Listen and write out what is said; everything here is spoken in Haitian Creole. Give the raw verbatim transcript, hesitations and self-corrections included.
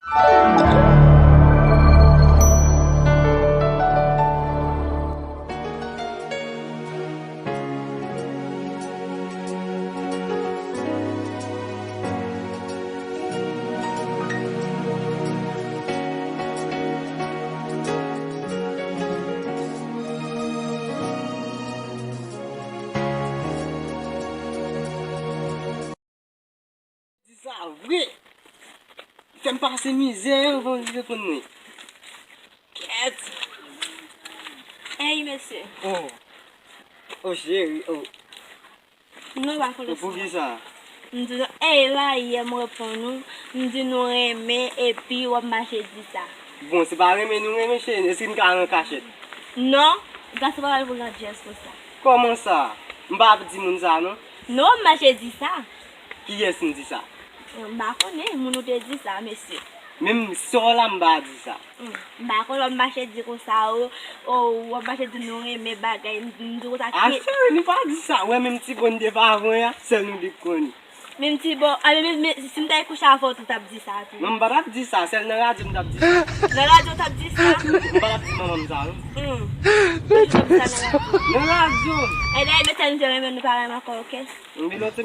Di sa vre. Fè m pase mizè anvan li reponn mwen. Kèt. Ey, mesye. Oh. Oh, cheri, oh. Non, pa konn. Poukisa? M di nou, ey, la, yè m reponn ou. M di nou renmen, epi w ap mache di sa. Bon, se pa renmen nou renmen, cheri. Èske n ka al an kachèt? Non, gason pa pral pou grandyès konsa. Kòman sa? M pa ap di moun sa, non. Non, m mache di sa. Kiyès m di sa? M pa konnen, moun ou te di sa, mesye. Menm sè w la, m pa di sa. Hmm, m pa konnen, w ap mache di konsa, o, o, w ap mache di nou renmen bagay, m, m di konsa. A, cheri, nou pa di sa. Wè, menm ti bon de pa avè a, sèl nou de k konnen. Menm ti bon, a, men, men, men, si m ta kouche avè w tou, w t ap di sa tou. Non, m pa t ap di sa, sèl nan radyo m t ap di sa. Nan radyo w t ap di sa? M pa t ap di manman m sa, non. Hmm. Toujou w t ap di sa nan radyo. Nan radyo. E dayè, mesye, nou te renmen, nou pa renmen ankò, oke? M vin nan ti